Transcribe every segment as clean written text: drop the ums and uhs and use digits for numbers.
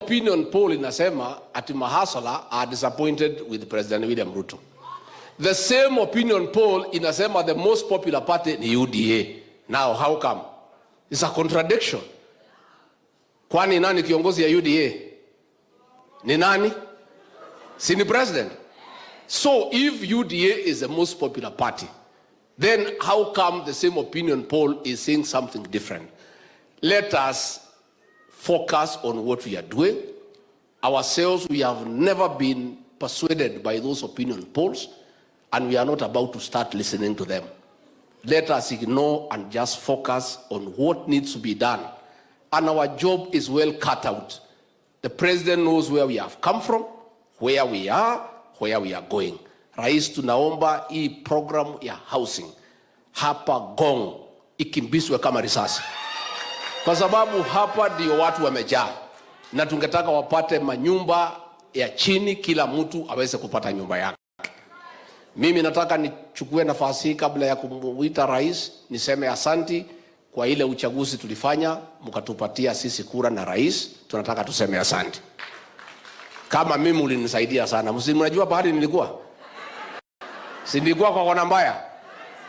Opinion poll inasema ati mahustler are disappointed with President William Ruto. The same opinion poll inasema the most popular party ni UDA. Now how come? It's a contradiction. Kwani nani kiongozi ya UDA? Ni nani? Si ni president? So if UDA is the most popular party, then how come the same opinion poll is saying something different? Let us focus on what we are doing. Ourselves, we have never been persuaded by those opinion polls, and we are not about to start listening to them. Let us ignore and just focus on what needs to be done. And our job is well cut out. The president knows where we have come from, where we are, where we are going. Rais, tunaomba hii program ya housing hapa Ngong ikimbizwe kama risasi, kwa sababu hapa ndio watu wamejaa, na tungetaka wapate manyumba ya chini, kila mtu aweze kupata nyumba yake. Mimi nataka nichukue nafasi hii kabla ya kumuita rais, niseme asanti kwa ile uchaguzi tulifanya, mkatupatia sisi kura na rais. Tunataka tuseme asanti. Kama mimi ulinisaidia sana, msi mnajua pahali nilikuwa, si nilikuwa kwa kona mbaya.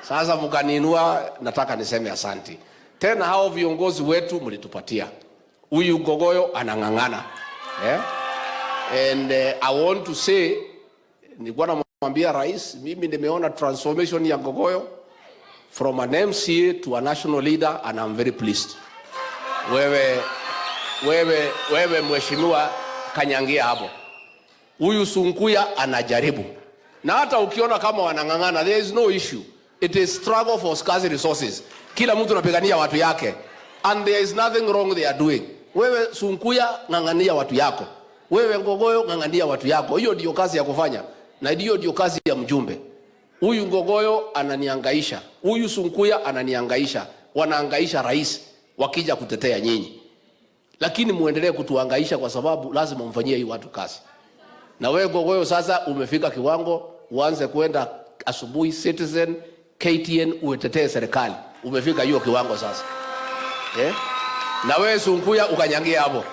Sasa mkaniinua, nataka niseme asanti tena. Hao viongozi wetu mlitupatia, huyu Ngogoyo anang'ang'ana, yeah? And I want to say, nilikuwa namwambia rais, mimi nimeona transformation ya Ngogoyo from an MCA to a national leader and I'm very pleased. Wewe, wewe, wewe mheshimiwa, kanyangia hapo. Huyu Sunkuya anajaribu, na hata ukiona kama wanang'ang'ana, there is no issue. It is struggle for scarce resources. Kila mtu anapigania watu yake and there is nothing wrong they are doing. Wewe Sunkuya, ng'ang'ania watu yako. Wewe Ngogoyo, ng'ang'ania watu yako. Hiyo ndio kazi ya kufanya, na hiyo ndio kazi ya mjumbe. Huyu Ngogoyo ananiangaisha, huyu Sunkuya ananiangaisha, wanaangaisha rais wakija kutetea nyinyi, lakini muendelee kutuangaisha kwa sababu lazima mfanyie hii watu kazi. Na wewe Ngogoyo sasa umefika kiwango uanze kwenda asubuhi Citizen, KTN uetetee serikali. Umefika hiyo kiwango sasa, eh? Na wewe Sunkuya ukanyangia hapo.